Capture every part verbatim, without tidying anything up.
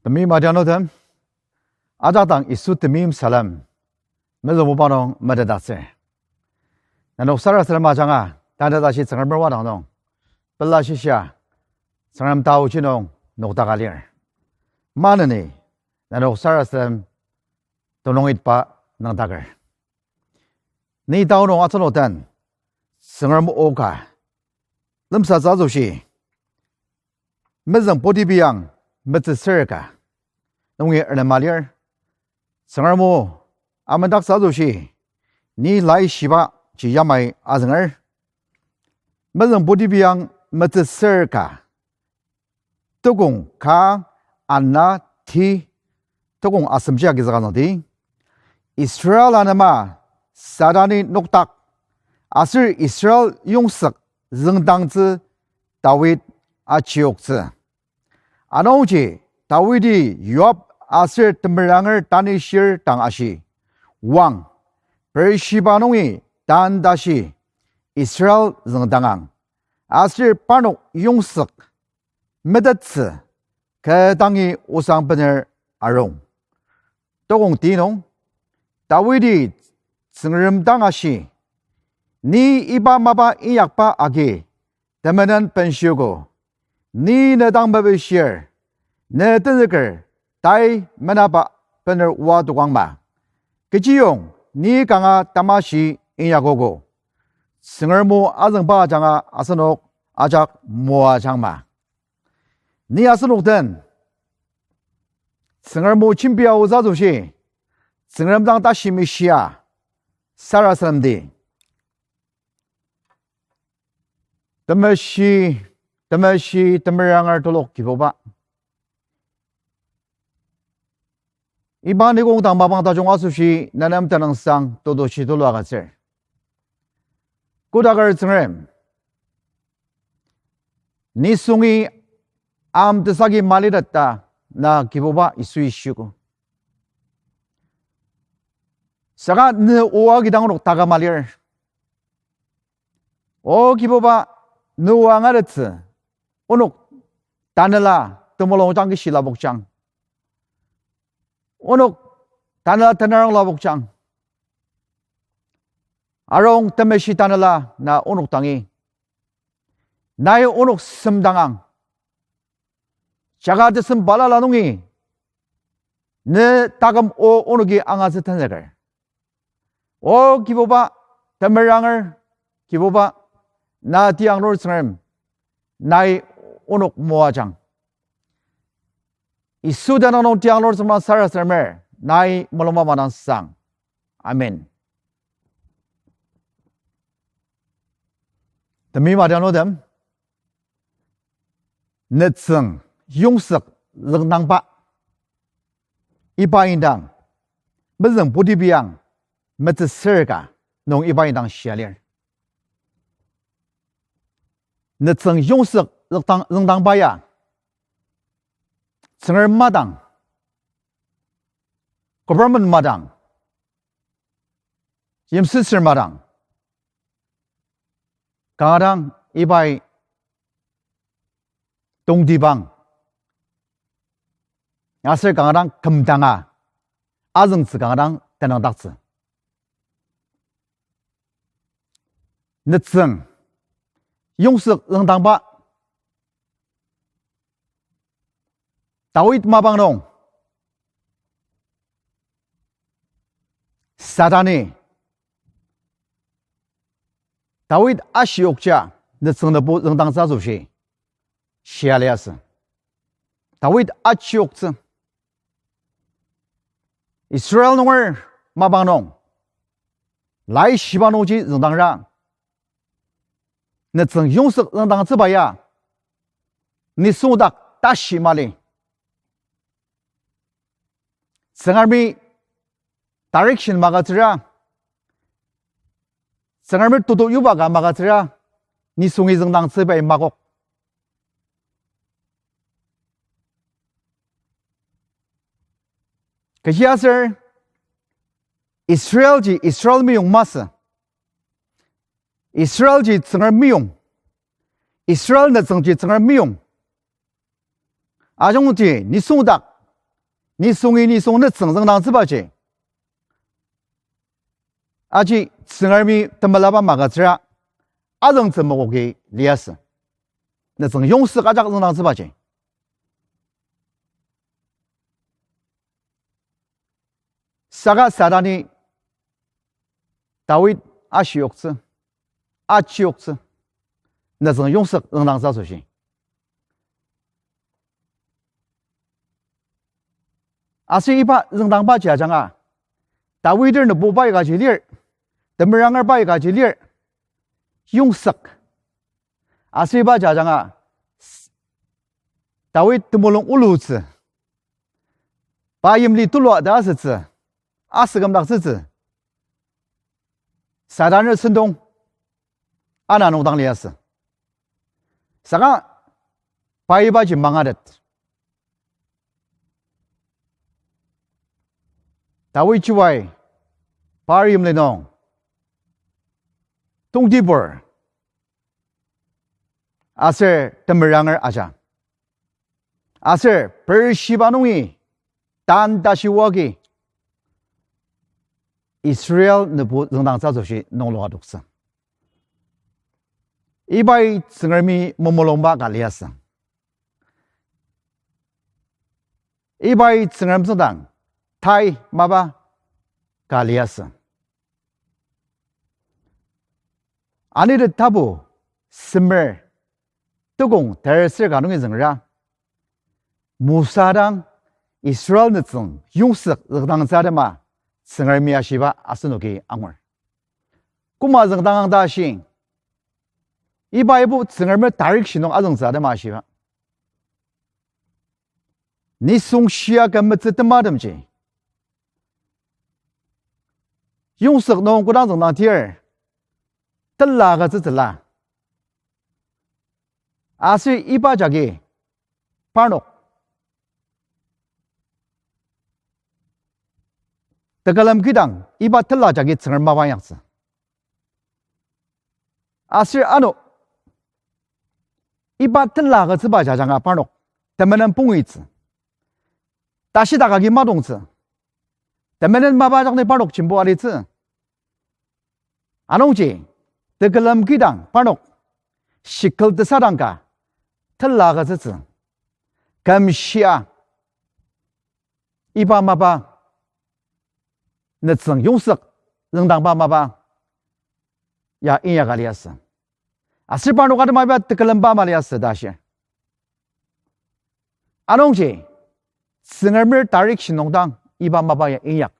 Temeim adianutem, ajak dang Yisu temeim salem mezüngbuba nung metetdaktsür. Nenok sarasadem ajanga, tanü tashi Tsüngremer wadang nung pela shisa, Tsüngrem taoji nung nokdaka lir. Maneni nenok sarasadem tenüng itba nüngdaker. Ni tao nung asenok den Tsüngrem o ka lemsatsü asoshi, mezüng putibi ang metsütsür ka nungi erlema lir. Tsüngrem o amendaktsü asoshi, ni Laishiba ji yamai azünger. Mezüng putibi ang metsütsür ka, tukong ka ana ti, tukong asemji agizüka züngdi. Israel anema Satani nokdak, aser Israel yongzük züngdangtsü Dawid achioktsü. Anungji Dawidi Yoab aser temeranger tanishir dang ashi, Wang, Beersheba nungi tan tashi Israel züngdangang, aser parnok yongzük metettsü kü dangi osang bener arung. Tukong ti nung, Dawidi Tsüngrem dang ashi, Ni iba mapa inyakba agi temenen benshiogo. Ni ne dang mepishir, ne tenzüker tai menaba bener oa tokangma. Kechiyong ni kanga tamashi inyakogo. Tsüngrem o azüngba ajanga asenok ajak moajangma. Ni asenok den Tsüngrem o jembia aotsü asoshi, Tsüngrem dang tashi meshia sarasademdi. Temeshi, temeshi temeranger telok Kibuba, iba nikong dang mapang tajung asoshi ne nem tenüngsang tetushi tulu agütsür. Kodaker Tsüngrem, nisungi am tesagi malitet ta na Kibuba Yisui shiogo. Saka ne o agi dang onok taküma lir. O Kibuba, ne o angatettsü onok tanela temulungjang kishi lapokjang. Onok tanela tenarong lapokjang. Arung temeshi tanela na onok dangi, nai onok semdangang. Jaka tesem balala nungi ne taküm o onoki angatsü tenzüker. O Kibuba, temeranger Kibuba, na tianglur Tsüngrem, nai onok moajang. Yisu tenüng nung tianglur Tsüngrem sarasademer, nai mulungba madang sang. Amen. Temeim adianutem, nütsüng yongzük züngdangba, iba indang mezüng putibiang metsüsür ka nung iba indang shia lir. Nütsüng yongzük züngdang, züngdangba ya, Tsüngrem madang, government madang, yimsüsür madang, kanga dang ibai tongtibang, aser kanga dang kümdanga azüngtsü kanga dang tenüngdaktsü. Nütsüng yongzük züngdangba, Dawid mapang nung Satani Dawid ashiokja nütsüng nübu züngdangtsü asoshi shia liasü. Dawid achioktsü. Israel nunger mapang nung laishiba nungji züngdangra, nütsüng yongzük züngdangtsüba ya nisung dak tashi mali. Tsüngremi direction magütsüra, Tsüngremi tutu yuba ka magütsüra, nisungi züngdangtsübai makok. Kechiaser Israel ji Israel meyong masü. Israel ji Tsüngrem meyong. Israel nütsüng ji Tsüngrem meyong. Ajungji nisung dak Nisungi nisung nütsüng züngdangtsübaji, aji Tsüngremi temelaba magütsüra azüngtsü mokoki liasü. Nütsüng yongzük ajak züngdangtsübaji. Saka Satani Dawid ashiyoktsü, achiyoktsü, nütsüng yongzük züngdangtsü asoshi. Aser iba züngdangbaji ajanga, Dawid-er nübu pai kaji lir, temeranger pai kaji lir, yongzük. Aser ibaji ajanga, Dawid temulung olutsü, pa yimli tulua ta asütsü, asükümdaktsütsü, Satan-er sentong ana nung dang liasü. Saka pa ibaji mangatet. Dawid chubai par yimli nung tongtibur aser temeranger aja. Aser Beersheba nungi tan tashi oagi Israel nübu züngdangtsü asoshi nungloka toktsü. Ibai Tsüngremi memulungba ka liasü. Ibai Tsüngrem tsüngdang tai mapa ka liasü. Anitet tapu semer tukong terser ka nungi züngra, Mosa dang Israel nütsüng yongzük züngdangtsü atema Tsüngremi ashiba asenoki angur. Koma züngdangang ta ashi, iba ibo Tsüngremer direction nung azüngtsü atema ashiba. Nisung shia kümetsü tematemji yongzük nung kodang züngdangtir, tela agütsütsüla. Aser iba jagi parnok tekülem kidang iba tela jagi Tsüngrem mapa inyaktsü. Aser ano iba tela agütsüba jajanga parnok temenen pungitsü. Tashidak agi matongtsü. Temenen mapa ajak ni parnok jembo alitsü. Anungji, tekülem kidang parnok shekel tesadang ka tela agütsütsü. Kümshia iba mapa, nütsüng yongzük züngdangba mapa ya inyaka liasü. Aser parnok atema iba tekülemba ama liasü ta shir. Anungji, Tsüngremer direction nung dang iba mapa ya inyak.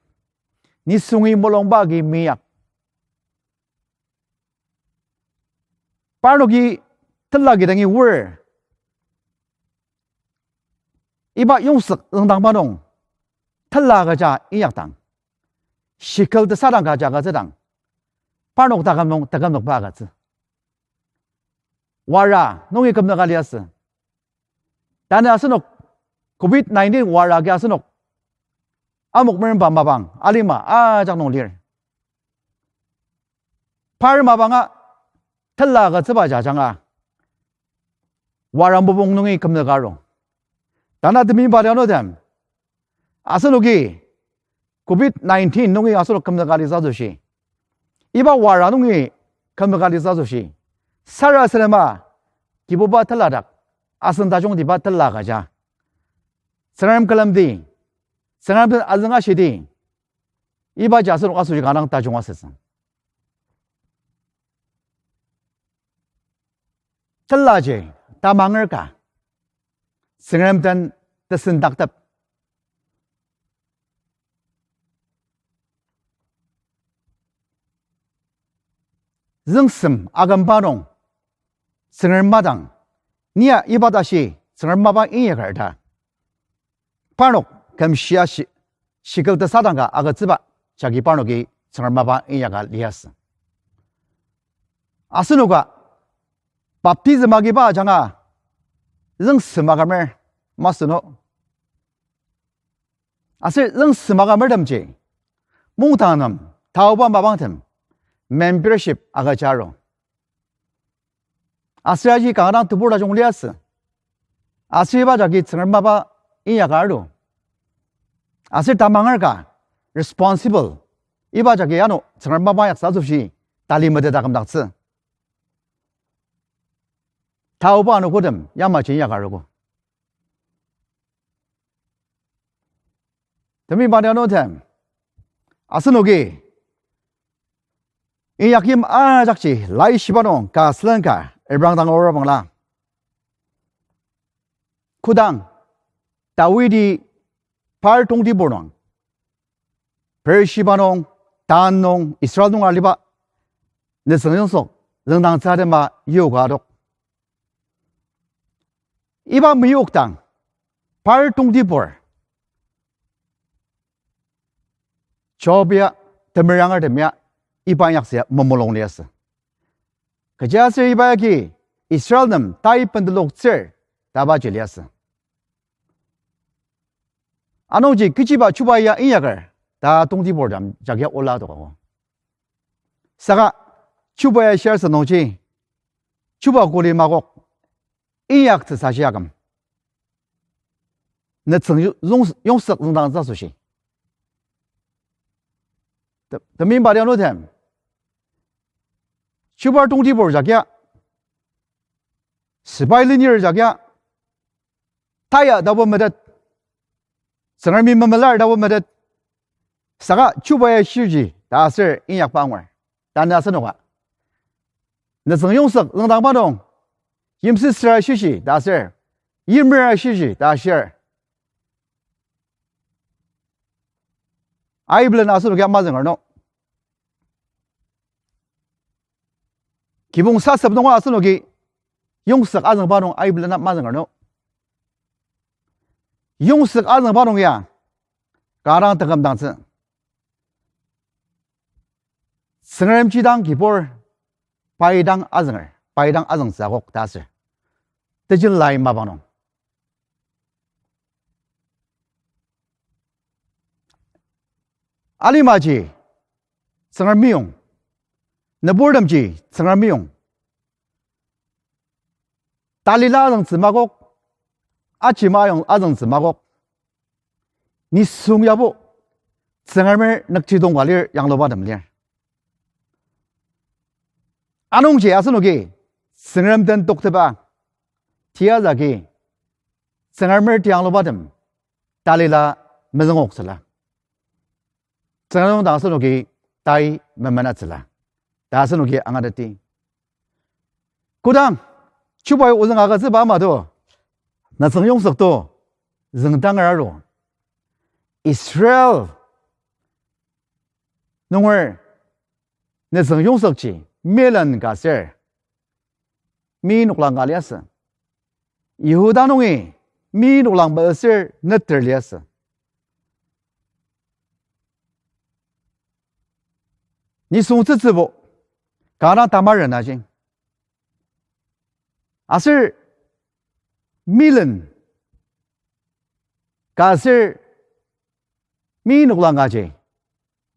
Nisungi mulungba agi meinyak. Parnoki tela kidangi oar, iba yongzük züngdangba nung tela agüja inyakdang, shekel tesadang ka ja agütsüdang, parnok taküm nung tekümnokba agütsü. Wara nungi kümnüka liasü. Tanü asenok covid nineteen wara agi asenok amok meremba mapang alima ajak nung lir. Par mapanga tela agütsüba jajanga wara mopung nungi kümnüka aru. Tanü temeimba lianutem, asenoki covid nineteen nungi asenok kümnüka litsü asoshi, iba wara nungi kümnüka litsü asoshi, sarasadema Kibuba teladak, asen tajungtiba tela agüja, Tsüngrem külemdi, Tsüngrem den azüng ashidi, ibaji asenok asoshi kanga dang tajung asütsü. Telaji tamanger ka, Tsüngrem den tesendaktep. Züngsem akümba nung Tsüngrem madang, nia iba tashi Tsüngrem mapa inyaker ta parnok kümshia shi-, shekel tesadang ka agütsüba jagi parnoki Tsüngrem mapa inyaka liasü. Asenoka baptism agiba ajanga züngsem akümer masü no. Aser züngsem akümertemji mungdang nem taoba mapangtem membership agüja aru. Aser aji kanga dang tebur tajung liasü. Aser iba jagi Tsüngrem mapa inyaka aru. Aser tamanger ka responsible. Iba jagi ano Tsüngrem mapa inyaktsü asoshi tali meteta kümdaktsü. Taoba ano kodem yamaji inyaka arogo. Temeim pa tebu nütem, asenoki inyakyim ajakji laishiba nung ka sülen ka ebrang dang aor bangla, kodang Dawidi par tongtibur nung, Beershiba nung, Dan nung, Israel nung aliba nütsüng yongzük züngdangtsü atema yoka adok. Iba meyokdang, par tongtibur Joab ya, temeranger tem ya, iba inyaktsü ya memulung liasü. Kechiaser iba yagi Israel nem tai benteloktsür ta baji liasü. Anungji kechiba chuba ya inyaker ta tongtibur tem jagi ola adokogo. Saka chuba ya shir asü nungji, chuba kuli makok, inyaktsü sashi aküm. Nütsüng yong-, yong-, yongzük züngdangtsü asoshi. Te-, temeim pa tebu nütem, chuba tongtibur jagi, sepai lenir jagi, taya tabu metet, Tsüngremi memelar tabu metet, saka chuba ya shirji ta aser inyakba angur. Tanü asenoka, nütsüng yongzük züngdangba nung, yimsüsüra shirji ta aser, yimera shirji ta ashir. Aiblen asenoki ama zünger no. Kibong sasep nunga asenoki yongzük azüngba nung aiblen ama zünger no. Yongzük azüngba nung ya kanga dang tekümdangtsü. Tsüngremji dang kibur, pai dang azünger, pai dang azüngtsü akok ta aser, tejil lai mapang nung. Alimaji Tsüngrem meyong, nüburtemji Tsüngrem meyong. Talila azüngtsü makok, ajima yong azüngtsü makok. Nisung yabo, Tsüngremer nükjidong ka lir yanglubatem lir. Anungji asenoki Tsüngrem den toktepa, tiyazüki Tsüngremer tiyanglubatem talila mezüngoktsüla. Tsüngrem dang asenoki tai memenatsüla ta asenoki angateti. Kodang chubai ozüng agütsüba ama to, nütsüng yongzük to züngdanger aru, Israel nunger nütsüng yongzükji milen ka ser mi noklang ka liasü. Yihuda nungi mi noklang ba ser neter liasü. Nisung tsütsübo kanga tamaren aji. Aser milen ka ser mi noklang kaji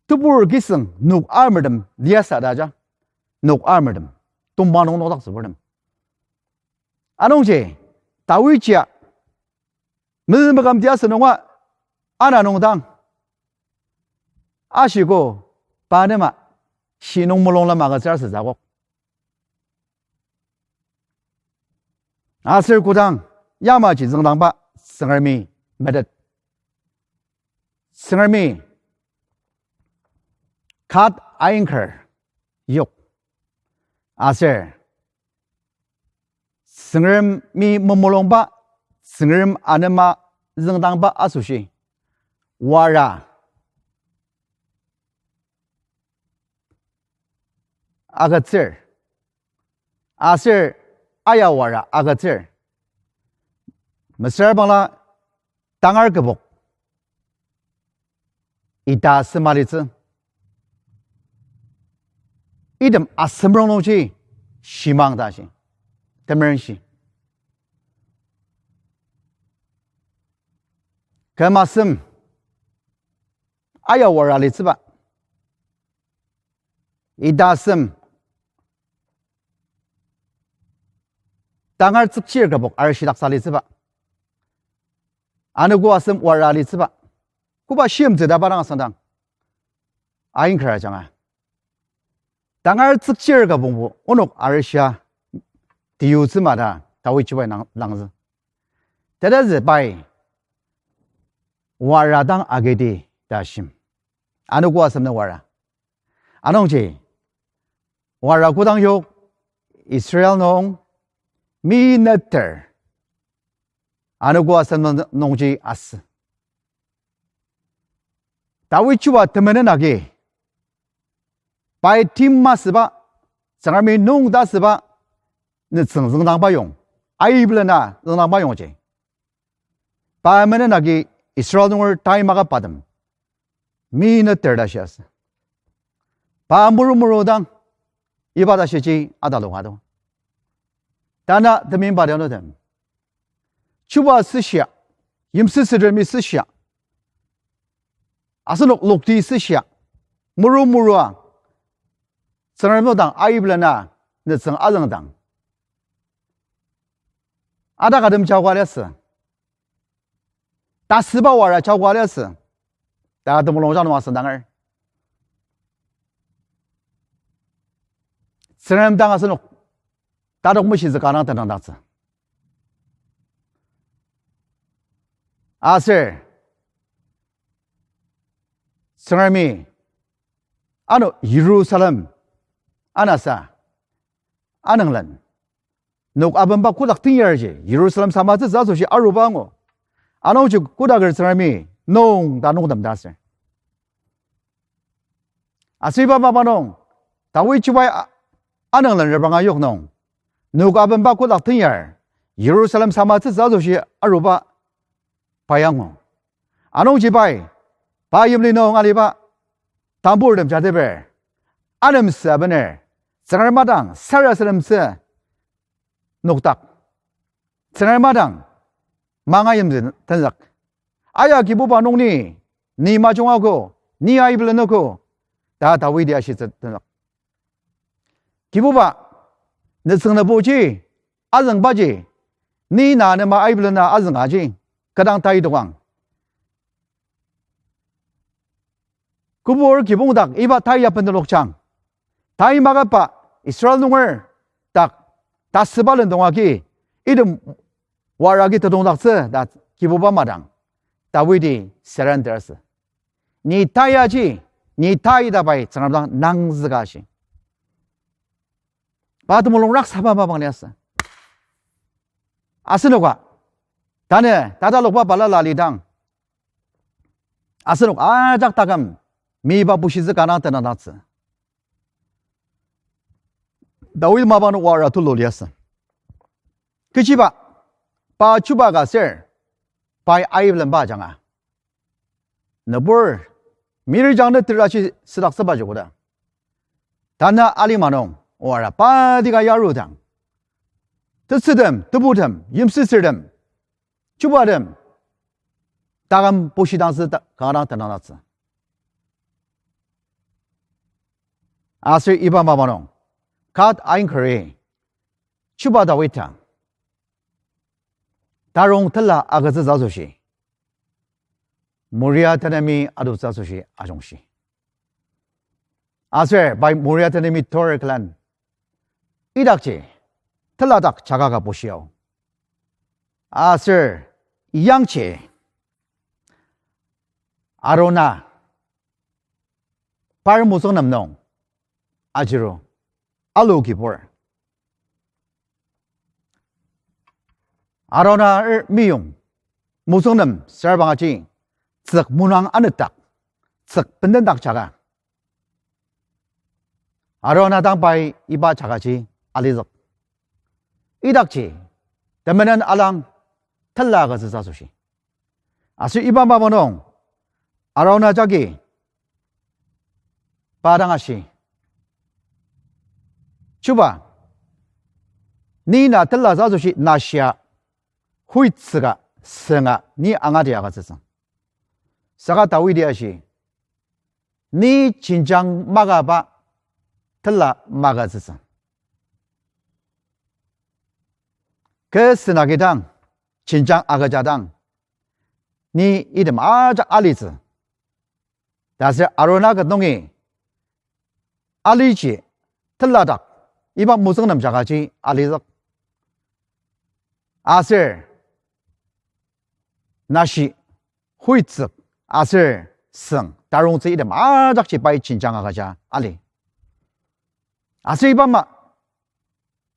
tebur kisüng nok amertem liasü ta aja. Nok amertem, tongma nung nokdaktsüburtem. Anungji Dawid ya mezüngmekam tiasü nunga ana nung dang ashiko pa anema shi nung mulunglem agütsür asütsü akok. Aser kodang yamaji züngdangba Tsüngremi metet, Tsüngremi kat ainker yok. Aser Tsüngremi memulungba, Tsüngrem anema züngdangba asoshi wara agütsür, aser aya wara agütsür. Mesüra bangla tangar kübok ita asem alitsü. Item asem rongnungji shimang ta shi, temerenshi. Küm asem aya wara alitsüba, ita asem tangar tsükchir kübok arishidaksa alitsüba, anogo asem wara alitsüba, koba shimtsü ta pa dang asüngdang. Ain kar ajanga. Tangar tsükchir ka pongbo, onok arishia, tiyutsü ma ta, Dawid chubai nang, langzü. Teta zü pai, wara dang agidi ta shim. Anogo asem na wara. Anungji, wara kodang yok, Israel nung, mi neter. Anogo asem nungji asü. Dawid chuba temenen agi, pai tim masüba, Tsüngremi nung ta asüba, nütsüng züngdangba yong, aiblena züngdangba yongji. Pa menen agi Israel nunger tai maka patem, mi neter ta shiasü. Pa muru muru dang, iba ta shiji atalung ado. Tanü temeim pa dianutem. Chuba süshia, yimsüsütemi süshia. Asenok lokti süshia, muru murua, Tsüngrem nodang aiblena, nütsüng azüngdang. Adakatem jaoka liasü. Tasüba wara jaoka liasü. Ta temulung jang nung asüngdanger. Tsüngrem dang asenok, tadok meshizü kanga tenangdaktsü. Aser, Tsüngremi, ano Jerusalem, anasa, anünglen, nok abenba kotak tenyarji, Jerusalem samatsütsü asoshi aruba angu. Anungji kotaker Tsüngremi, nung ta nungtem ta aser. Aser iba mapa nung, Dawid chubai a-, anünglen repranga yok nung, nok abenba kotak tenyar, Jerusalem samatsütsü asoshi aruba pa angu. Anungji pai, pa yimli nung aliba, tamburtem jateper, anemsü abener, Tsüngrem madang sarasademtsü nokdak. Tsüngrem madang mangayimtsü tenzük. Aya Kibuba nung ni, ni majungogo, ni aiblenogo, ta Dawidi ashitsü tenzük. Kibuba, nütsüng nübuji, azüngbaji, ni na nema aiblena azüngaji, kü dang tai tokang. Kübur kibong dak iba tai ya bentelokjang. Tai makaba Israel nunger dak tasüba lendong agi item wara agi tetongdaktsü ta Kibuba madang Dawidi surrender asü. Ni tai aji, ni tai ta pai Tsüngrem dang nangzüka shi. Pa temulung raksaba mapang liasü. Asenoka, tanü tatalokba balala lidang, asenok ajak taküm miba bushitsü kanga tenangdaktsü. Dawid mapang nung wara tulu liasü. Kechiba, pa chuba ka ser, pai aiblenba ajanga, nübur, mirijang ne terashi südaktsübaji koda. Tanü alima nung, wara padika yarudang, tetsütem, tebutem, yimsüsürtem, chubatem, taküm bushidangtsü ta-, kanga dang tenangdaktsü. Aser iba mapa nung, Gad ainkeri, chuba Dawid ta, tarong tela agütsütsü asoshi, Moria tenemi adotsü asoshi ajungshi. Aser pai Moria tenemi tur külen, idakji teladak jaga ka bushiao. Aser yangji Arona par mozüng nem nung ajiru alu kibur. Arona er meyong mozüng nem sarbang aji tsük munang anetdak, tsük bendendak jaga. Arona dang pai iba jagaji alizük. Idakji temenen alang tela agütsütsü asoshi. Aser iba mapa nung, Arona jagi pa dang ashi, chuba, ni na telatsü asoshi nashia, huitsüka, sünga ni angati agütsütsü. Saka Dawidi ashi, ni jenjang makaba tela magütsütsü. Kü sünagidang, jenjang agüjadang, ni item ajak alitsü. Taser Aron aket nungi aliji teladak iba mozüng nem jagaji alizük. Aser nashi, huitsük, aser süng, tarongtsü item ajakji pai jenjang agüja ali. Aser iba ama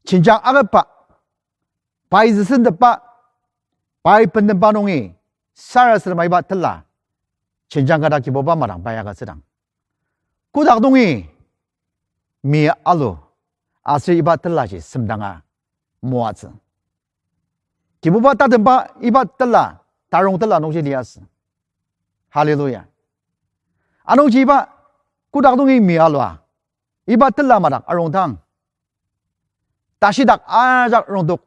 jenjang agütba, pai züsendepba, pai bendenba nungi sarasadema iba tela jenjang kata Kibuba madang pai agütsüdang, kotak nungi mi alu, aser iba telaji semdanga moatsü. Kibuba tatemba iba tela, tarong tela nungji liasü. Hallelujah. Anungji iba kotak nungi mi alua, iba tela madak arongdang, tashidak ajak rongdok.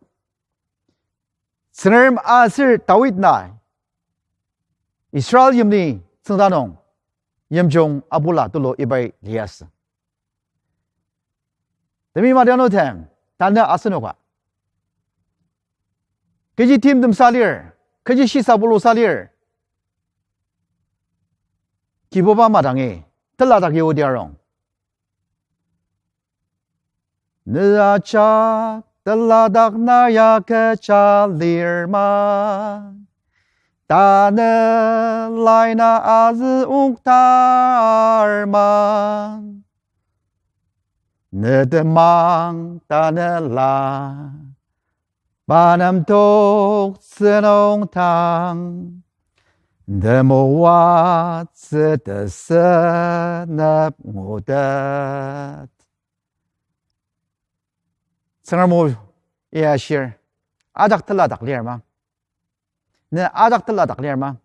Tsüngrem aser Dawid na Israel yimli tsüngda nung yimjung abula tulu ibai liasü. Temeim adianutem, tanü asenoka kechi timtem sa lir, kechi shisa bulu sa lir, Kibuba madangi teladak yodi arung. Ne ajak teladak na ya kecha lir ma, tanü lai na azü ongtar ma. Ne temang tanela pa nem toktsü nung tang, temoatsü tesünep ngutet. Tsüngrem o, ya shir, ajak teladak lir ma? Ne ajak teladak lir ma?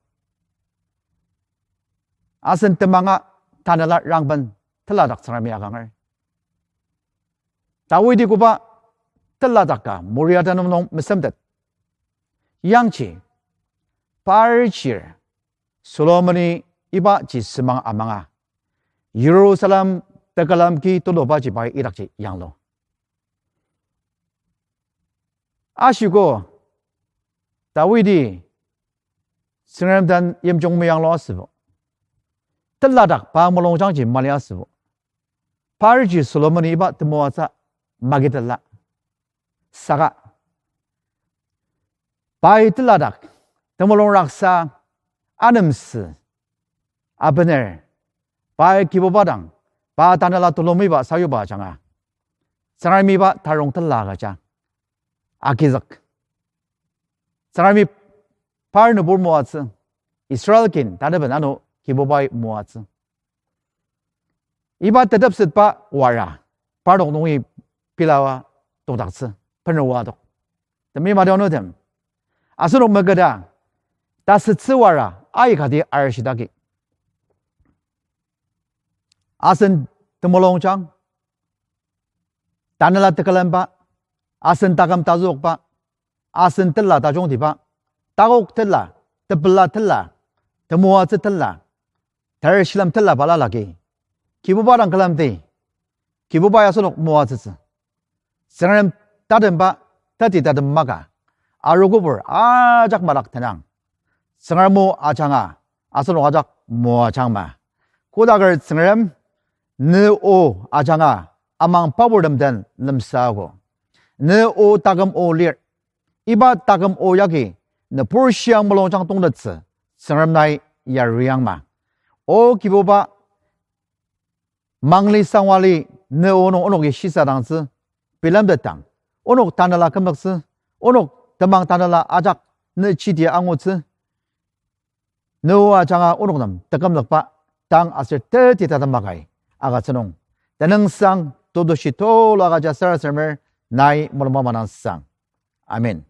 Asen temanga tanela rangben teladak Tsüngremi akanger. Dawidi koba teladak ka Moria tenüng nung mesemtet. Yangji, par chir, Solomoni ibaji semang amanga, Jerusalem tekülem ki tulubaji pai idakji yanglu. Ashiko, Dawidi Tsüngrem den yimjung meyanglu asübo, teladak pa mulungjangji mali asübo, parji Solomoni iba temoatsü magitela. Saka pai teladak temulung raksa anemsü abener, pai Kibuba dang pa tanela tulumiba sayuba ajanga, Tsüngremi iba tarong tela agüja agizük. Tsüngremi par nübur moatsü, Israel kin taneben ano Kibubai moatsü. Iba tetepsetba wara parnok nungi pilawa tokdaktsü, penroa tok. Temeim adianutem, asenok meketa tasütsü wara aikati arishidaki, asen temulungjang, tanela tekülemba, asen taküm tazükba, asen tela tajungtiba, takok tela, tepela tela, temoatsü tela, ter shilem tela balala agi, Kibuba dang külemdi, Kibubai asenok moatsütsü. Tsüngrem tatemba, teti tatem maka, arogobur ajak madak tenang. Tsüngrem o ajanga asenok ajak moajangma. Kodaker Tsüngrem, ne o ajanga amang paburtem den lemsaogo. Ne o taküm o lir. Iba taküm o yagi nübur shiang mulungjang tongtettsü Tsüngrem nai yariangma. O Kibuba, mangli sangwali ne o nung onoki shisadangtsü bilemtetdang, onok tanela kümzüktsü, onok temang tanela ajak ne chiti angutsü, ne o ajanga onok nem tekümzükba tang aser teti tatemakai agütsü nung, tenüngsang tetushi tulu agüja sarasademer nai mulungba manangsang. Amen.